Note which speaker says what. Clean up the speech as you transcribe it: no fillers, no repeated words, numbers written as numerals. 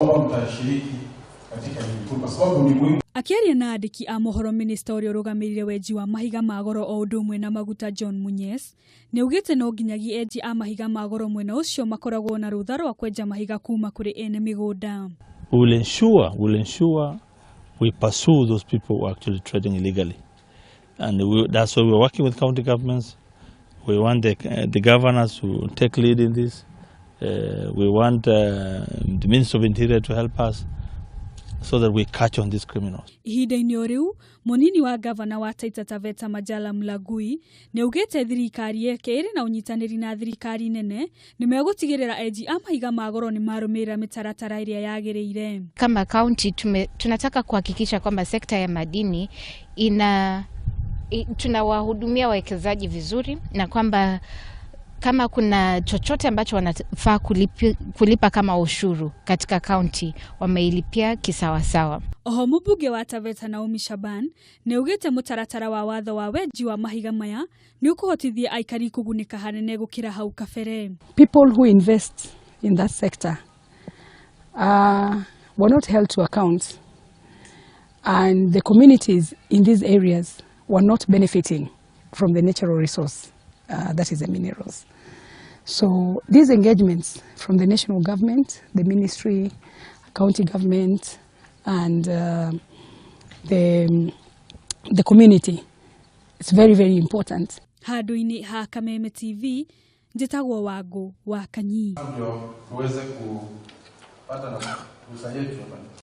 Speaker 1: Mtashiriki katika hili kwa sababu ni muhimu.
Speaker 2: Akĩaria na andĩki a mohoro, minista ũrĩa ũrũgamĩrĩire wenji wa mahiga ma goro o ũndũ ũmwe na maguta, John Munyes, nĩ augĩte no nginyagia enji a mahiga ma goro mwena ũcio makoragwo na rũtha rwa kwenja mahiga kuma kũrĩ ene mĩgũnda.
Speaker 3: We will ensure we pursue those people who are actually trading illegally. And that's why we're working with county governments. We want the governors to take lead in this. We want the Minister of Interior to help us so that we catch on these criminals.
Speaker 2: Ihinda-inĩ o rĩu, mũnini wa gavana wa Taita Taveta, Majala Mlagui, nĩ augĩte thirikari yake ĩrĩ na ũnyitanĩri na thirikari nene nĩ megũtigĩrĩra enji a mahiga ma goro nĩ marũmĩrĩra mĩtaratara ĩrĩa yagĩrĩire.
Speaker 4: Kama kaunti tunataka kuhakikisha kwamba sekta ya madini tunawahudumia wawekezaji vizuri na kwamba kama kuna chochote ambacho wanafaa kulipa kama ushuru katika kaunti, wameilipia kisawasawa.
Speaker 2: Oho mũmbunge wa Taveta, Naomi Shaban, nĩ augĩte mũtaratara wa watho wa wenji wa mahiga maya nĩ ũkũhotithia aikari kũgunĩka hanene gũkĩra hau kabere.
Speaker 5: People who invest in that sector were not held to account, and the communities in these areas were not benefiting from the natural resource, that is the minerals. So these engagements from the national government, the ministry, county government, and the community, it's very, very important.
Speaker 2: Handũ-inĩ ha Kameme TV, njĩtagwo Wangũ wa Kanyi.
Speaker 1: Ndio tuweze kupata na fursa yetu hapa.